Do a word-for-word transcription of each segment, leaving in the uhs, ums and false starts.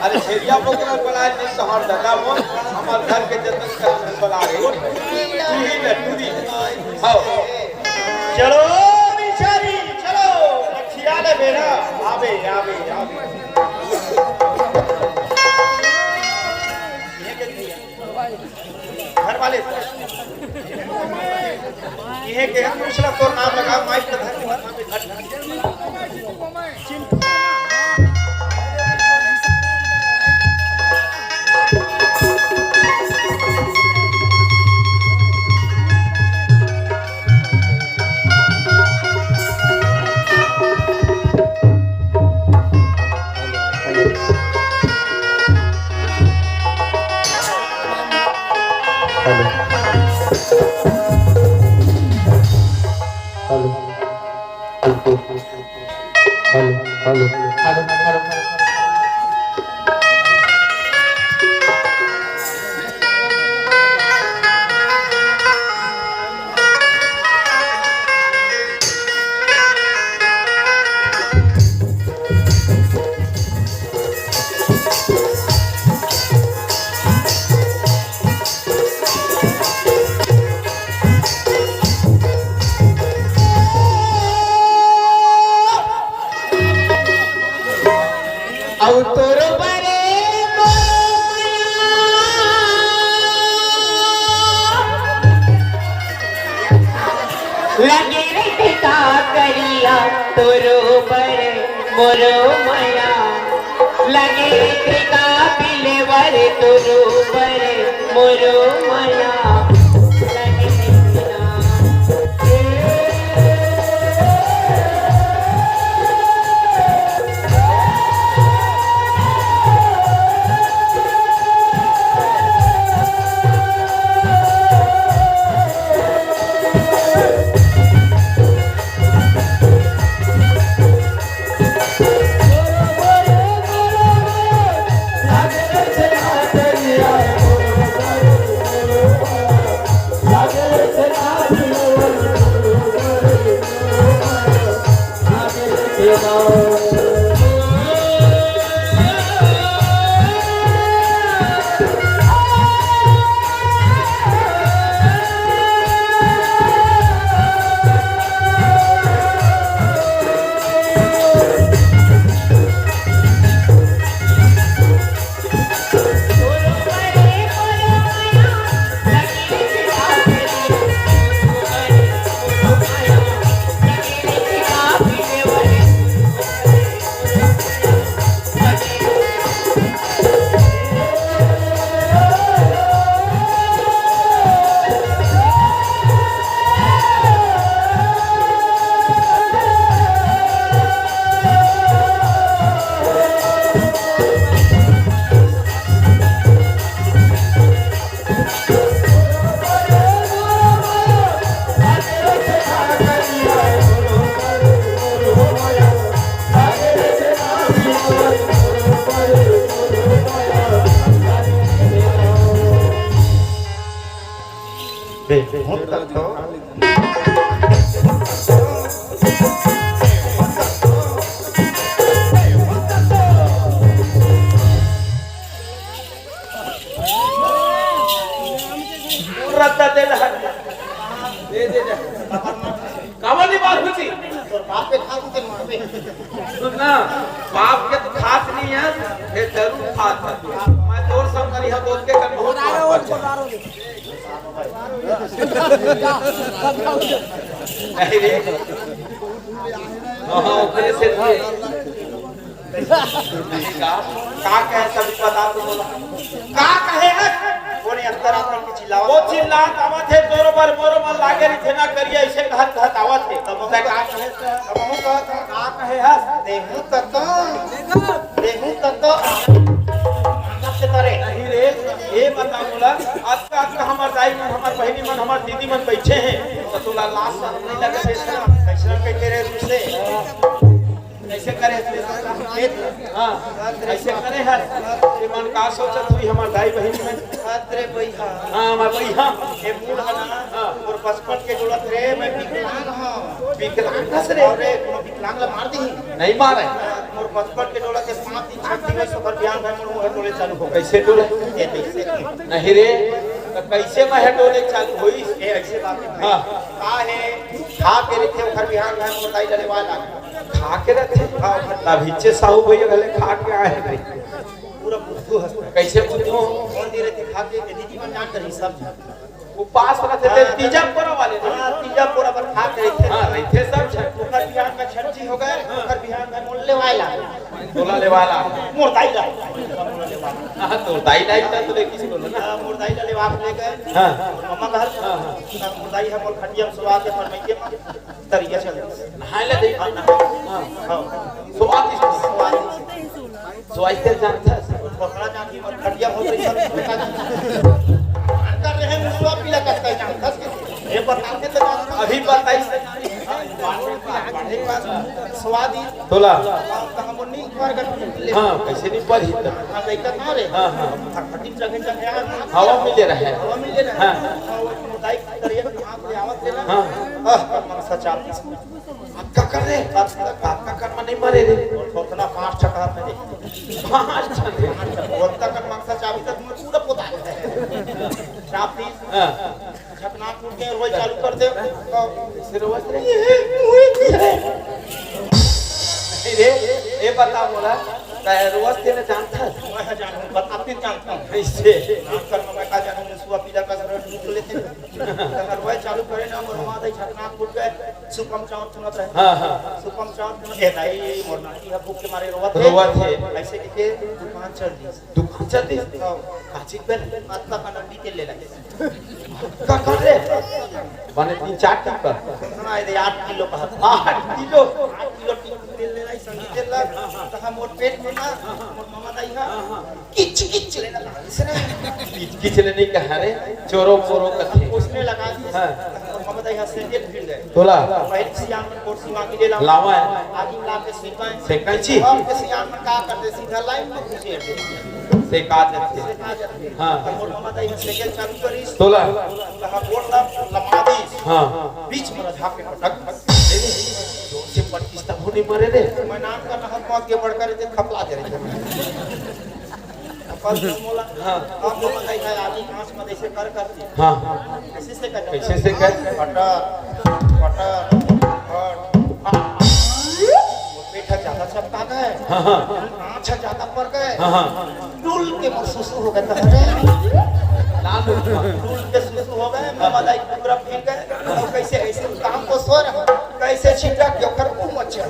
अरे छेरिया बोकरा बला नहीं तो हर दादा मोर, हमर घर के जतन कर बला रे। तू ही ना, तू ही। हाव। चलो बिचारी, चलो। खिया ले बेरा। आबे, आबे, आबे। घर वाले। इहे के पूछला तोर नाम लगा, माइक के धर। Hello. Hello. Hello. Hello. Hello. Hello. अउ तोरो बरे मोर मया। लगे रहिथे का करिया तोरो बरे मोरो मया। लगे रहिथे का बिलेवर तोरो बरे मोरो मया। लगे रहिथे ना। बे, हुन तक तो। रद्दा दे दे। दे दे दे। काबर नहीं बात होती? तोर बाप के खात होते मारबे। सुन ना, बाप के तो खात नहीं है, ये जरूर खात है। मैं तोर संग करी है, दोस्त के कर बहुत मार। नहीं रे। हाँ, हाँ, ओकरे से नहीं। का, का कहे सब बता तो बोला। का कहे है? कोने अंतर आकर के चिल्लावा। वो चिल्लात आवत हे, तोरो बर मोरो मन लागे रहिथे ना करिया, अइसे कहत कहत आवत हे। तब तै का कहे से? तब हमहू कहत हन। का कहे हस? देहू तत्तो। देहू तत्तो। से करे। नहीं रे, ये बता मोला, अतका, अतका हमर दाई मन, हमर बहिनी मन, हमर दीदी मन बइठे हे, त तोला लाज शरम नहीं लगे से? कइसे कहिथे रे तुझसे? कइसे करे हस? हाँ, कइसे करे हस? ये मन का सोचत होही हमर दाई बहिनी मन? अरे भैया। हाँ, हमर भैया। ये बूढ़ ह ना, हाँ। अउ बचपन के जोड़त रे, मैं विकलांग हूँ। विकलांग हस रे? अरे, कोनो विकलांग ला मार दी। नहीं मारे। मोर बचपन के डोला के पाँच दिन छट्ठी में सोकर बिहान भाई मोर मुंह डोले चालू हो गए। कैसे डोले? ये कैसे? नहीं रे, तो कैसे मैं डोले चालू होई? ये ऐसे बात है। हाँ। का है? खा के रखे ओकर बिहान भाई मोर दाई डले वाला। खा के रखे? हाँ, ओकर तभी चे साहू भैया घले खा के आए थे। पूरा बुद्धू हंसता है। कैसे बुद्धू? कौन दे रहे थे खा के? दीदी मन जान कर ही सब। उपास रथे ते हाँ, तीजा पोरा वाले ना। हाँ, तीजा पोरा पर खा के रहिथे। हाँ, रहिथे सब झन। ओकर बिहान में छट्ठी हो गए, ओकर बिहान में मोल लेवाए ला। तोला लेवाला। मोर दाई ला। हाँ, तो दाई लाई था तो ले किसी को ना। हाँ, मोर दाई ला लेवा के ले गए। हाँ। मोर मम्मा घर। हाँ, हाँ। हाँ, मोर दाई है, मोर खटिया में सुवा के पर मैं के तरिया चल। नहाए ले दे। हाँ, नहाए। हाँ। हाँ। स्वादिष्ट। स्वादिष्ट। तो ऐसे जानता है। पकड़ा जाती है, खटिया हो गई, सब पकड़ा जाती है। कर रहे हैं, मुसवा पीला करता है, जानता है। ये बताते तो जानता है। अभी बताई। स्वाद ही। तोला। तो हम नहीं पर कर ले। हाँ, कैसे नहीं पर ही तो। हाँ, नहीं करना रे। हाँ, हाँ। खटिया जगह जगह यार। हवा मिले रहे। हवा मिले रहे। हाँ। हाँ, वो मोटाई करिए, हाथ ले आवत ले ना। हाँ। आह, मनसा चाप। आपका कर रे, आपका कर में नहीं मरे रे। उतना पाँच छक्का में रे। पाँच छक्का। उतना कर मनसा चाबी तक मैं पूरा पोता है। चाप दी। हाँ। झकना टूट के रोज चालू कर दे। तो सिरवत रे। नहीं रे, ये बता बोला, तै रोज तेरे जानता है? मैं जानूं, बता फिर जानता हूँ। कैसे? नाम कर मैं का जानूं, मुसवा पीला का सर टूट लेते हैं। तकर रोज चालू करे ना, मोर माँ दाई झकना टूट गए। सुपम चाउर चुनत रहे। हाँ, हाँ। सुपम चाउर चुनत, "ए दाई, मोर नाती ह भूख के मारे रोवत हे।" रोवत हे। ऐसे कहिके दुकान चल दिस। दुकान चल दिस? हाँ। काची कर? अत्ता का नकली तेल ले लाइस। का कर रे? माने तीन चार टिब्बा। हाँ, ये आठ किलो का। आठ किलो? आठ किलो टिब्बा तेल ले लाइस, संगी तेल ला। तो हम मोर पेट में ना, मोर मामा दाई हा। किच किच लेना लगा इसने। किच किच लेने का है रे, चोरो मोरो कथे। उसने लगा दिया। हाँ। और ममता यहाँ से जेल भिड़ गए। तोला। पहले सियान में कोर्सी मांगी ले लावा। लावा है। आदि ला के सीखा है। सेकल जी। अब के सियान में का करते, सीधा लाइन में घुसे। से का जते। से का जते। हाँ। और ममता यहाँ से जेल चालू करी। तोला। कहा बोल ना, लमा दी। हाँ। बीच में झाँक के पटक। जोर से पटकिस तब नहीं मरे रे। मैं नाम का नहर पहुँच के बढ़कर इसे खपला दे रहे थे। अपन तो मोला, हाँ। हम लोग बताई है, आदि पाँच में ऐसे कर करती। हाँ। कैसे से कर? कैसे से कर? पटक, पटक, पटक, पटक। वो पेट ज्यादा चपका गए। हाँ, हाँ। पाँच ज्यादा पड़ गए। हाँ, हाँ। डुल के मोर सुसु हो गए तो हरे। लाल हो गया। डुल के सुसु हो गए, मैं बताई पूरा फिर गए। और कैसे, कैसे काम को सो रहा, कैसे छिटक के ओकर मुंह मचे।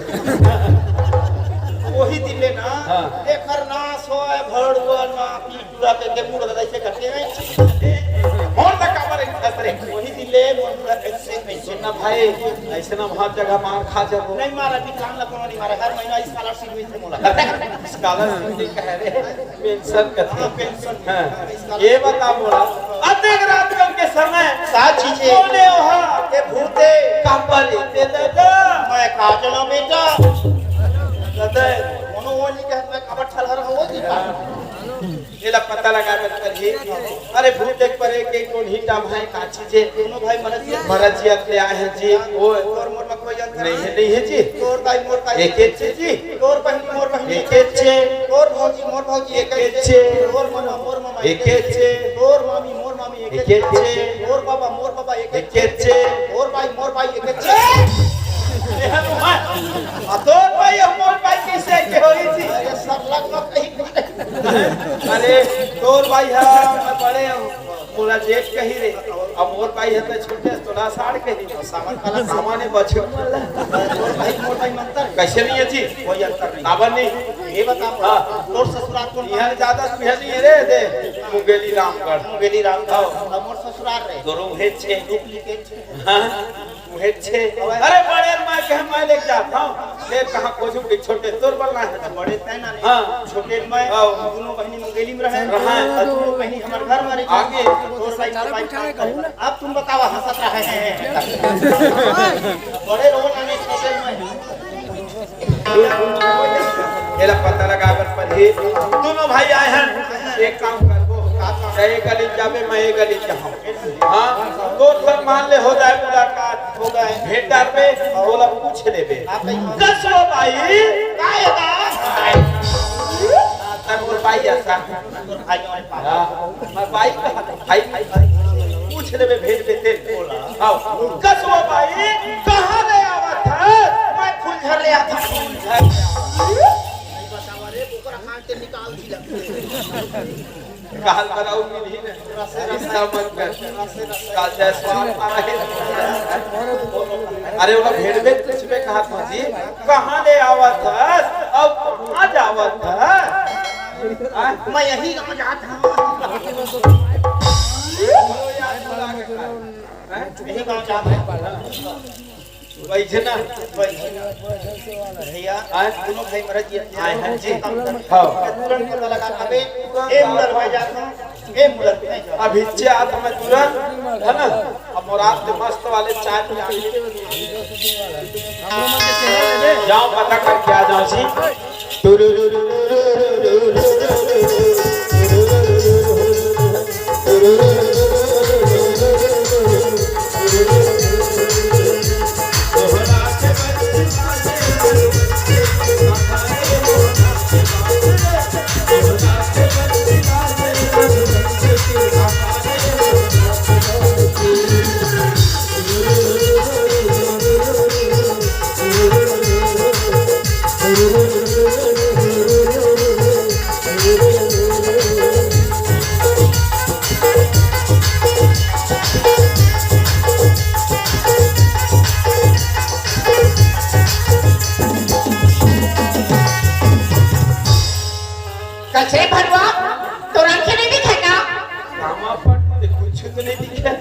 वही दिन ले ना, हाँ। एकर ना सोए, भड़ुआ ना पी पूरा करके मुड़ गए, ऐसे करके हैं। मोर तक काबर एक खतरे। वही दिन ले, मोर पूरा कैसे, कैसे। सुन ना भाई, ऐसे ना बहुत जगह मार खा जाबो। नहीं मारा, विकलांग ला कोनो नहीं मारा, हर महीना scholarship मिलते मोला। Scholarship नहीं कह रहे, पेंशन कथे। हाँ, पेंशन। हाँ। ये बता मोला, अतेक रात कन के समय, सात चीजें। कोने ओहा? के भूते। काबर ते दादा? मैं का जाना बेटा। दादा, कोनो वो नहीं कह, मैं काबर ठलहर हो जी। एला पता लगा कर करिए। अरे भूत देख परे के कोन ही टाम है, का चीज है? दोनों भाई मरजिया। मरजिया ले आए हैं जी। ओ। तोर मोर में कोई अंतर नहीं है, नहीं है जी। तोर दाई मोर दाई। एक एक छे जी। तोर बहनी मोर बहनी। एक एक छे। तोर भौजी मोर भौजी एक एक छे। तोर ममा मोर ममा एक एक छे। तोर मामी मोर मामी एक एक छे। तोर बाबा मोर बाबा एक एक छे। तोर भाई मोर भाई एक एक छे। आ तोर भाई और मोर भाई कैसे के होई जी? अरे सब लगभग कहीं। अरे तोर भाई है, मैं बड़े हूँ। मोला जेठ कही रे, अब मोर भाई है तो छोटे, तोला साढ़ कही। सामान काला सामान है, बच्चे। तोर भाई मोर भाई में अंतर है। कैसे नहीं है जी? कोई अंतर नहीं। काबर नहीं? ये बता, हाँ। तोर ससुराल कौन यहाँ ज्यादा सुहे नहीं है रे, दे। मुंगेली रामगढ़। मुंगेली रामगढ़। हाँ। अब मोर ससुराल रे। दोनों भेज छे। Duplicate छे। हाँ। उहे छे। अरे बड़े मैं कहे मैं लेके जाता हूँ। ले कहाँ खोजू के छोटे तोर बलना है। बड़े तय ना नहीं। हाँ। छोटे मैं हाँ। दोनों बहनी मुंगेली में रहे। रहा है। और दोनों बहनी हमारे घर में रही। आगे। तोर भाई के भाई। अब तुम बतावा हंसत रहे हैं। बड़े रो ना नहीं छोटे मैं। एला पता लगाए बर पड़ही। दोनों भाई आए हैं, एक काम करबो, तैं ए गली जाबे, मैं ए गली जाहूं। हाँ, तो सम्मान ले हो जाए मुलाकात, हो जाए। भेंट डारबे, ओला पूछ लेबे। कस वो भाई, का ए बा? तब मोर बाई ऐसा। हाँ, मैं बाई कहा था, भाई, भाई, भाई। पूछ लेबे, भेज देते। हाँ, कसवा बाई, कहाँ ले आवत है? मैं फुलझर ले आता, फुलझर। काल कराऊ मिलही ना। रिश्ता मत कर। काल जाए स्वाद मारा है। अरे, वो भेड़ में कुछ में कहा था जी, कहाँ ले आवत हस? अब कहाँ जावत हस? हाँ? मैं यही गाँव जात हूँ। यही गाँव जात हूँ। वैसे ना, वैसे ना। भैया, आज दोनों भाई मरत जी अपने आए हैं जी। हाँ। तुरंत पता लगा, अबे, ए मुलर भाई जात हूँ, ए मुलर भाई जात हूँ। अब हिच्चे आ तो मैं तुरंत, है ना? अब मोरात के मस्त वाले चाय पी के जाओ, पता करके आ जाओ जी। कचरे भरुआ, तोर आँखें नहीं दिखे का? रामा पट, कुछ तो नहीं दिखे।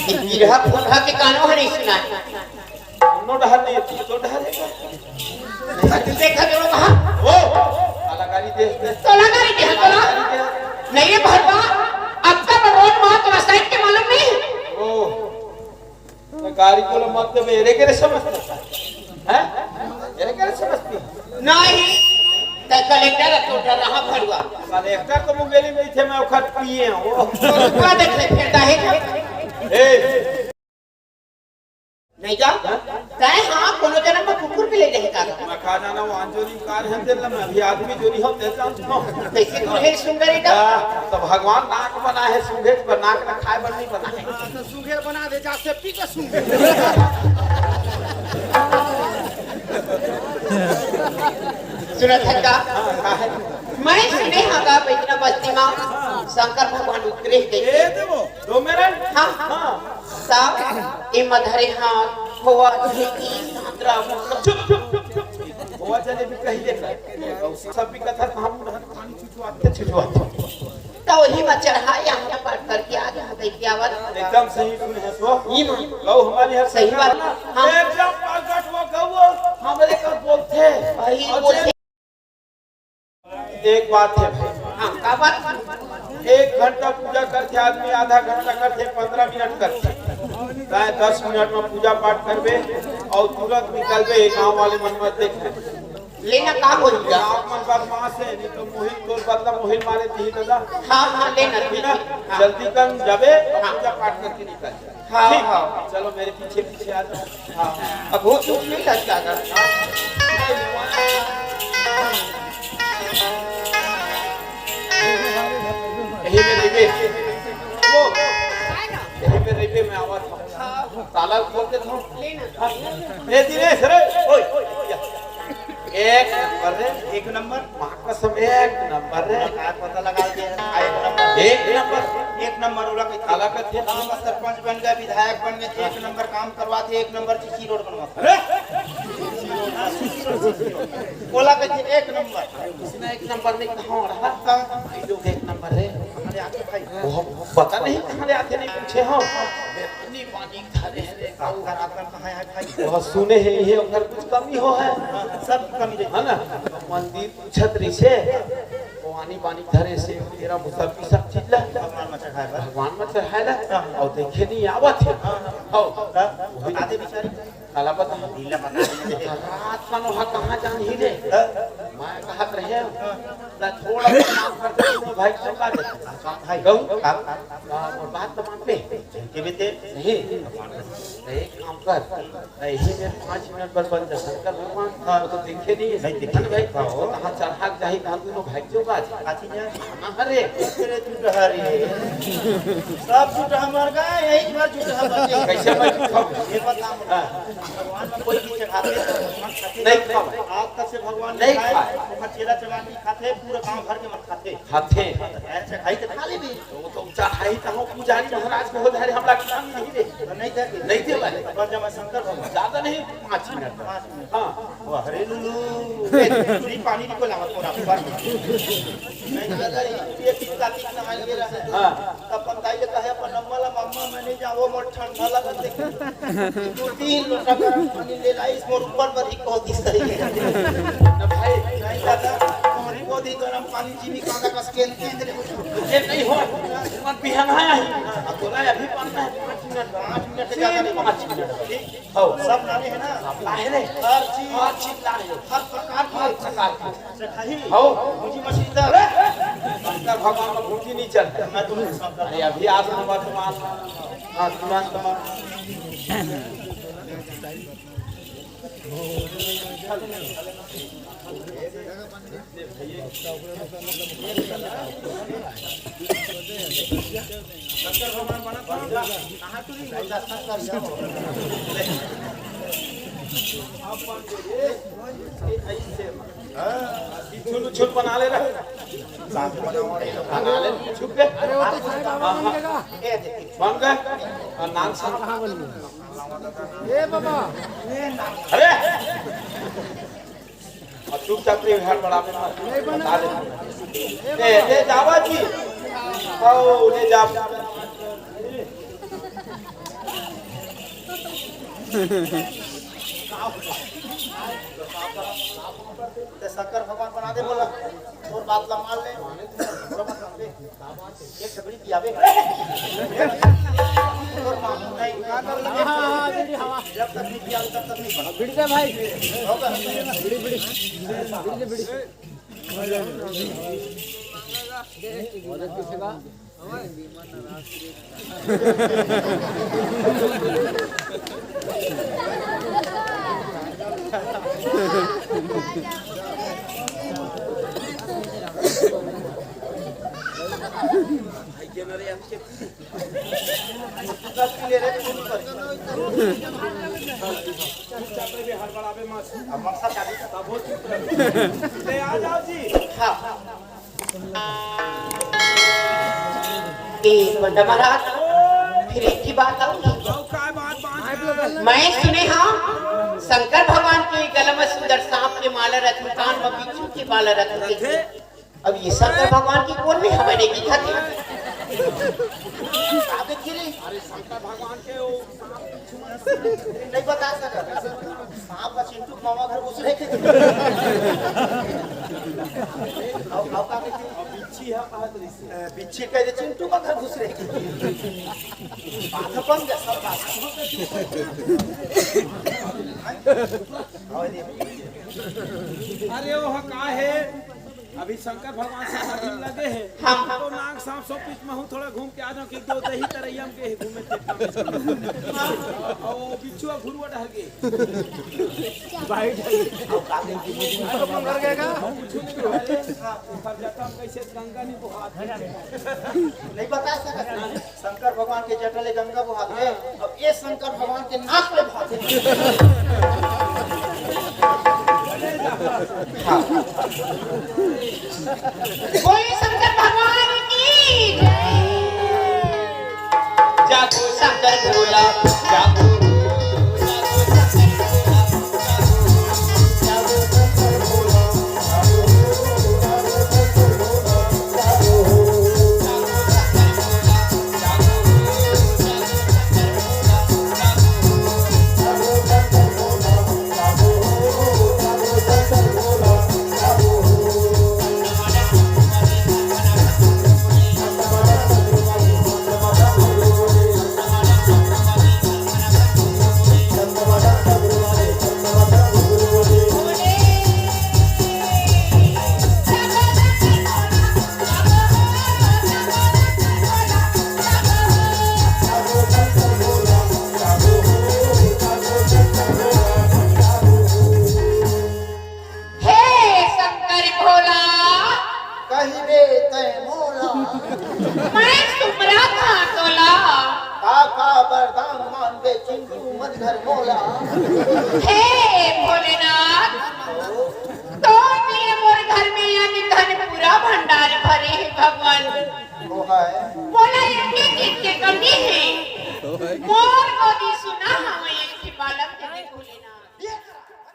ये पीढ़ा फूंढा के कानों ह नहीं सुना। कोनो डहर नहीं, तू तो डहर है। तू देखा जरूर कहाँ? ओ, अलगारी दे, दे। तोला गारी दे, तोला। अलगारी दे। नहीं रे भरुआ, अब तक रोड मार तोला साइड के मालूम नहीं? ओ, तो गारी को मत दे, मेरे के रे समझते हैं? मेरे के रे समझती? नहीं, तो कलेक्टर तो डर रहा भरुआ। कलेक्टर तो मुंगेली में थे, मैं उखर पिए हूँ। तो रुपया देख ले, फिर काहे का? ए, नहीं जा? तय हाँ, कोनो जन्म में कुकुर के ले जाए का? मैं कहा जाना, वो आंजोरी कार है, तेल में अभी आदमी जो नहीं होते, जानते हो? कैसे तू है सुंदर है का? हाँ, तो भगवान नाक बना है, सूंघे पर नाक ना खाए पर नहीं बना है। हाँ, तो सूंघे बना दे, जा सेफ्टी का सूंघे। सुनत है का? हाँ, का है? मैं सुने हाँ का, बैजना बस्ती में शंकर भगवान उतरे थे। ए देवो, दो मेरा? हाँ, हाँ। हाँ। साहब, ए मधरे हाथ, खोवा, जलेबी, संतरा, मतलब, चुप, चुप, चुप, चुप, चुप। खोवा जलेबी कही देता है। सब भी कथा हम पानी छुछुआते, छुछुआते। तो वही में चढ़ा, यहाँ पर करके आ गया, देख के आवत। एकदम सही सुने हैं सो। ई माँ। गौ हमारी हर सही बात। हाँ। एकदम प्रगट वो गौ, हमरे का बोलते हैं। वही और बोलते। एक बात है भाई। हाँ, का बात? एक घंटा पूजा करथे आदमी, आधा घंटा करथे, पंद्रह मिनट करथे, चाहे दस मिनट में पूजा पाठ करबे और तुरंत निकलबे, ये गाँव वाले मन मत देखे। लेना का होई? आप मन बदमाश है, नहीं तो मोहिल तोर बदला मोहिल मारे दी दादा। हाँ, हाँ, लेना, ठीक है ना? हाँ। जल्दी कर जाबे और हाँ। पूजा पाठ करके निकल जा। हाँ, ठीक। हाँ। चलो मेरे पीछे पीछे आ जाओ। हाँ। अब वो तो नहीं लगता था। यही में रहिबे। वो, यही में रहिबे, मैं आवाज। ताला खोल देता हूँ। हाँ। ए दिनेश रे, ओए, या। एक नंबर रे। एक नंबर। माँ कसम, एक नंबर रे। का पता लगा के, आ, एक नंबर। एक नंबर। एक नंबर ओला कहिथे। काला कहिथे। गाँव में सरपंच बन गए, विधायक बन गए, एक नंबर काम करवाथे, एक नंबर सीसी रोड बनवाथे। अरे! ओला कहिथे एक नंबर। इसमें एक नंबर नहीं, कहाँ रहा? हाँ। ये लोग एक नंबर रे। अरे आके भाई। वो पता नहीं कहाँ ले आते, नहीं पूछे हो। इतनी पानी धरे है रे। ओकर आकर कहाँ है भाई? वो सुने हैं ये, ओकर कुछ कमी हो है। हाँ, सब कमी रहती है ना? मंदिर पूछत रहिसे, वो आनी बानी धरे से, तेरा मुसब्बी सब चीज ला। भगवान में चढ़ाए ला। भगवान में चढ़ाए ला। हाँ। और देखे नहीं आवत है। हाँ, हाँ। और हाँ, वही बता दे बेचारी। काला पता? ढीला पता नहीं। रात का नोहा कहाँ जान ही रे? हाँ। मैं कहत रहे ना थोड़ा सा काम करके तीनों भाई चौंका देते। भाई, कहूँ? हाँ। हाँ, मोर बात तो मान ले। जिनके भी ते नहीं। तो एक काम कर, यही में पाँच मिनट बर बन जा। शंकर भगवान हाँ। तो देखे नहीं है। नहीं देखे। भाई, हाँ। कहाँ चढ़ा के जाही, कहाँ दोनों भाई चौंका जाही। अरे, तेरे तू डहा रे। सब झूठा मर गए, यही बार झूठा बचे। कैसे मैं झूठा हूँ? ये बता मुझे। हाँ। भगवान में कोई चीज चढ़ाते तो भगवान खाते नहीं खाओ। आज तक से भगवान नहीं खाए। खाए। चेला चढ़ा के खाते, पूरा गांव भर के मत खाते। खाते। अच्छा, खाई तो खा ले भी। तो, तो चढ़ाई तो हम पुजारी महाराज को हो जाए, हमरा के सामने नहीं दे। तो नहीं दे। नहीं दे भाई। पर जब मैं शंकर भगवान। ज्यादा नहीं, पाँच मिनट। पाँच मिनट। हाँ। वाह रे लुलू। ए, चूड़ी पानी भी को लावत पूरा। नहीं दादा, ये कितना कितना आगे रहा। हाँ। अपन दाई ले कहे, अपन अम्मा ला, "मम्मा, मैं नहीं जाऊँ, मोर ठंडा लगत है।" दो तीन लोटा गरम पानी ले लाइस, मोर ऊपर बर ही कह दिस तरी। ना भाई। नहीं दादा, मोर ही कह दी गरम पानी, चीनी कांदा कस के केंद्र। ये नहीं हो, मन बिहान है। अब बोला, अभी पाँच मिनट, पाँच मिनट, पाँच मिनट से ज्यादा नहीं, पाँच मिनट। ठीक? हो। सब लाने हैं ना? सब लाने हैं। हर चीज। हर चीज लाने हैं। हर प्रकार की। हर प्रकार की। चढ़ाई। हो। भूंजी मछली तक। अरे! शंकर भगवान का भूंजी नहीं चलता। मैं तो नहीं शंकर। अरे, अभी आज हम वर्तमान, हाँ, तुरंत हम छुल छुल बना ले रहा। बना ले, छुप के। अरे, वो तो साईं बाबा बन गया। बन गए। और नाम से। ए बाबा। अरे! और चुपचाप रे, घर बड़ा में मत। नहीं बना। बता दे। ए, ले जावा जी। आओ, ले जा। ते शंकर भगवान बना दे बोला। तोर बात ला मान ले। एक छपरी पियावे। तोर माँ नहीं। जब तक नहीं पियावे, तब तक नहीं बना। बिड़ दे भाई। होगा। बिड़ी, बिड़ी। बिड़ी दे, बिड़ी। हाँ। ए, बंडा महाराज, फिर एक ही बात आऊंगी। मैं सुने हाँ, शंकर भगवान के गला में सुंदर सांप के माला रथे, कान में बिच्छू के माला रथे। अब ये शंकर भगवान की कोन में हवा नहीं दिखाती? आगे गिरी। अरे शंकर भगवान के वो सांप बिच्छू में नहीं बता सका। सांप का चिंटू मामा घर घुस रहे थे। अब, अब का कहते हैं? बिच्छी है, कहा तो इससे। अ, बिच्छी कह दे, चिंटू का घर घुस रहे थे। बात बन गया, सब बात। और ये अरे, वो का है? अभी शंकर भगवान समाधि में लगे हैं। हाँ। तो नाग सांप सौ पीस में हूँ, थोड़ा घूम के आ जाओ कि दो दही तरैया में गए घूमे थे। और वो बिच्छू और घुरुआ डहर गए। भाई, अब का करेंगे? तो मंगर गए का? कुछ नहीं हुआ। अरे, हाँ, ऊपर जाता हम कैसे गंगा नहीं बहा। नहीं बता सकता। शंकर भगवान के जटा ले गंगा बहात हे, अब ये शंकर भगवान के नाक ले बहात हे। बोलिए शंकर भगवान की जय। जागो शंकर भोला, जागो। घर मोला। हे भोलेनाथ, तो दिए मोर घर में यानी धन पूरा भंडार भरे हे भगवान। वो है।